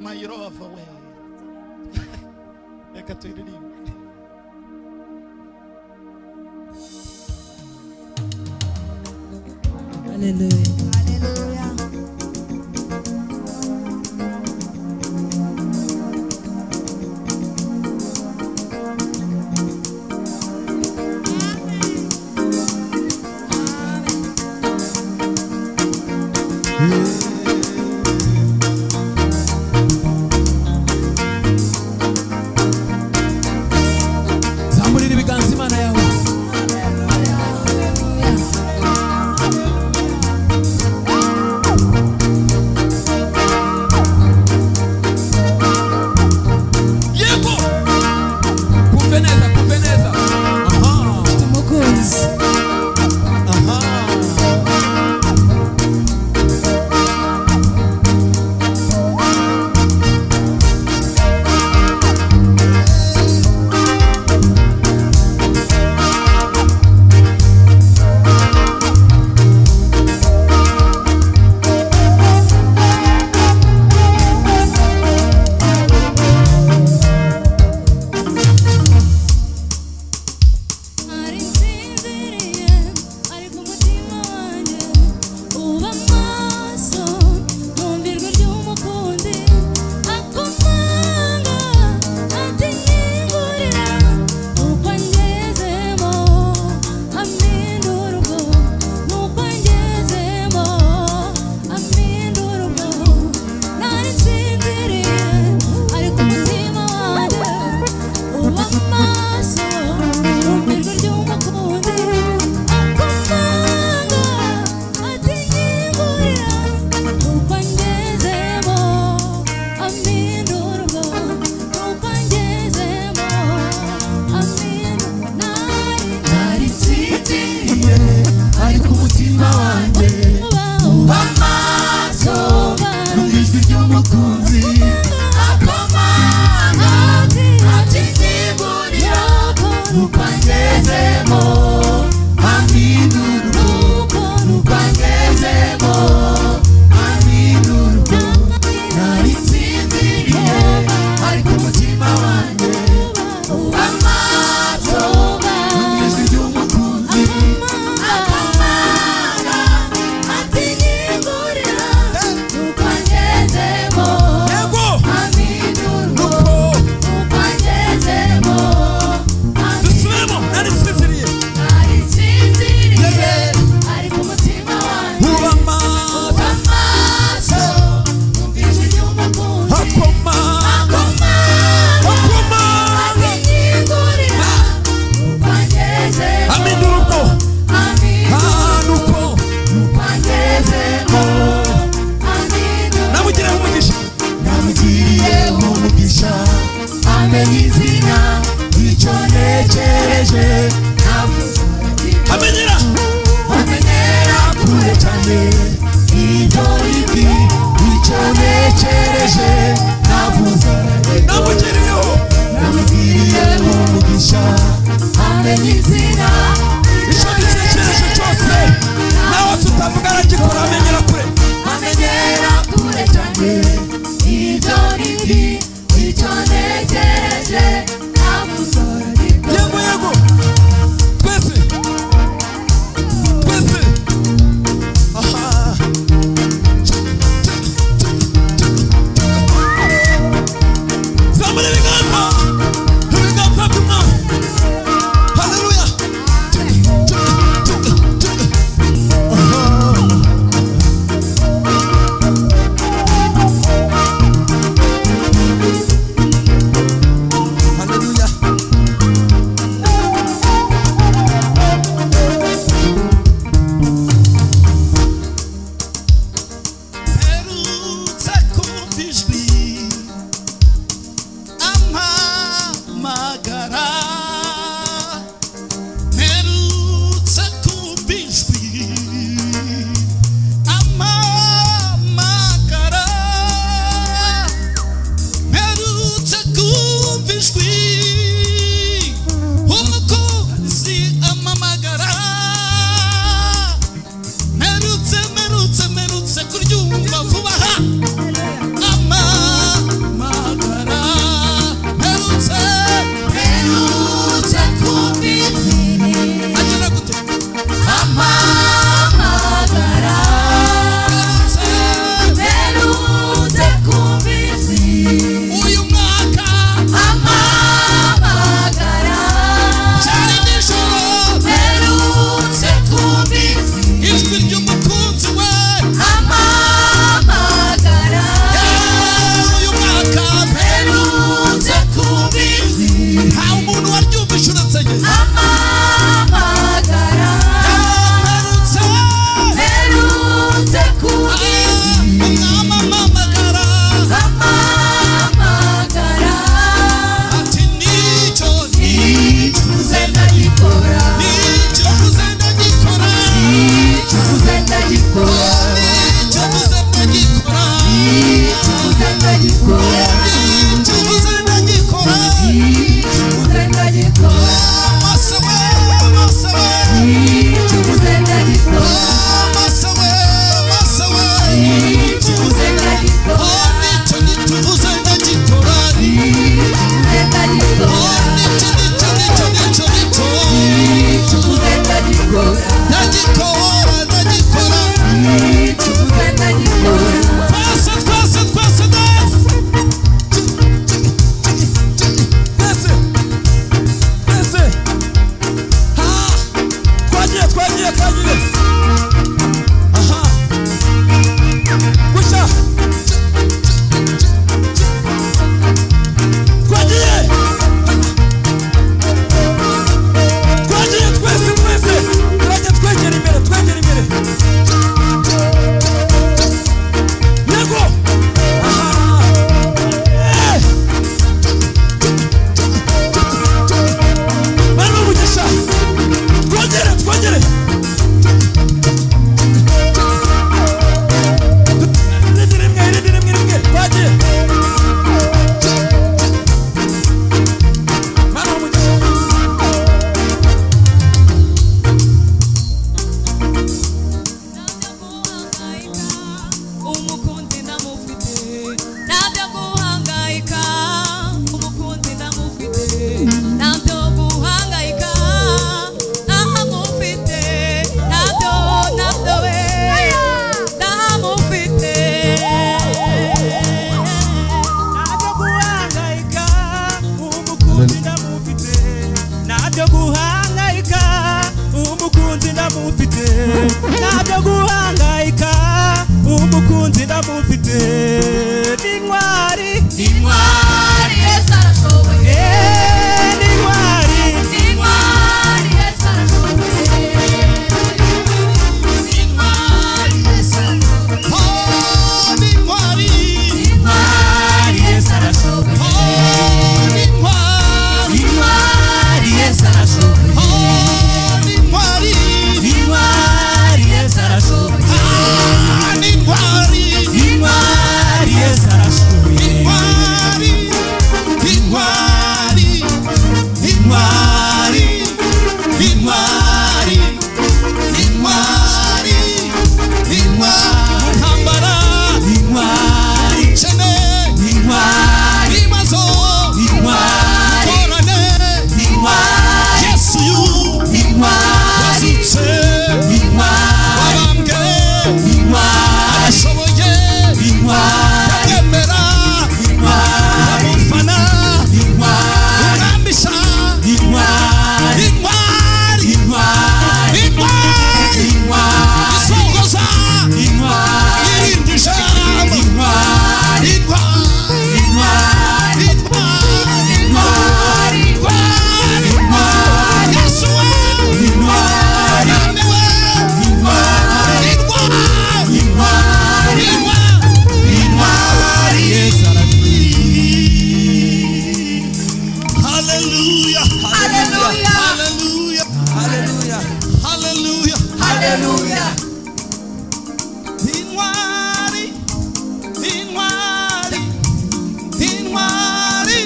My love we, reka tuyiririmbe. Hallelujah. Hallelujah. Zamurira ibiganza Imana yawe. ndagikora. Icyo uvuze ndagikora. Icyo uvuze ndagikora. Mose we, Mose we. Icyo uvuze ndagikora. Mose we, Mose we. Icyo uvuze ndagikora. Oh, nicyo nicyo uvuze ndagikora. Icyo uvuze ndagikora. Oh, nicyo nicyo nicyo nicyo nicyo. Icyo uvuze ndagikora. Ndagikora, ndagikora. Icyo uvuze ndagikora. Twese, twese, twese, dance. Twese, twese. Ha! Twagiye, twagiye, twagiye. Aha. Gutya. Twagiye. Twagiye twese, twese. Turajya twegera imbere, twegera imbere. Yego. Aha. Eh. Bari umugisha. Twongere, twongere. Irindi rimwe, irindi rimwe, rimwe. Twagiye. Bari umugisha. Umukunzi ndamufite, ntabyo guhangayika. Umukunzi ndamufite, ntabyo guhangayika. Ndamufite, ntabyo, ntabyo we, ndamufite. Ntabyo guhangayika, umukunzi ndamufite. Ntabyo guhangayika, umukunzi ndamufite. Ntabyo guhangayika, umukunzi ndamufite. N'intwari, Intwari Yesu arashoboye. N'intwari. Intwari Yesu arashoboye. Intwari Yesu arashoboye. Oh, n'intwari. Intwari Yesu arashoboye. Oh, n'intwari. Intwari Yesu arashoboye. Oh, n'intwari. Intwari Yesu arashoboye. Ah, n'intwari. Intwari Yesu arashoboye. Intwari, intwari, intwari, intwari, intwari, intwari. Mu ntambara, Intwari, ubukene, intwari, ibibazo, intwari, ingorane, intwari. Yesu yu Intwari, wazutse, intwari, wabambwe, intwari, arashoboye, intwari, ndamwemera, intwari, ndamufana, intwari, umwambisha, intwari, intwari, intwari, intwari, intwari, isongoza, intwari, irindi jambo, intwari, intwari, intwari, intwari, intwari, intwari, intwari, Yesu we, intwari, Mwami we, intwari, intwari, intwari, intwari. intwari, Yesu Hallelujah, Hallelujah. hallelujah, Hallelujah. hallelujah. Hallelujah. Intwari, intwari, intwari,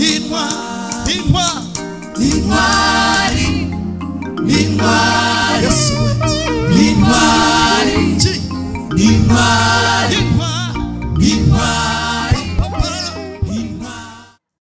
intwari, intwari, intwari, intwari, Yesu we, intwari, Ji, intwari, intwari. intwari.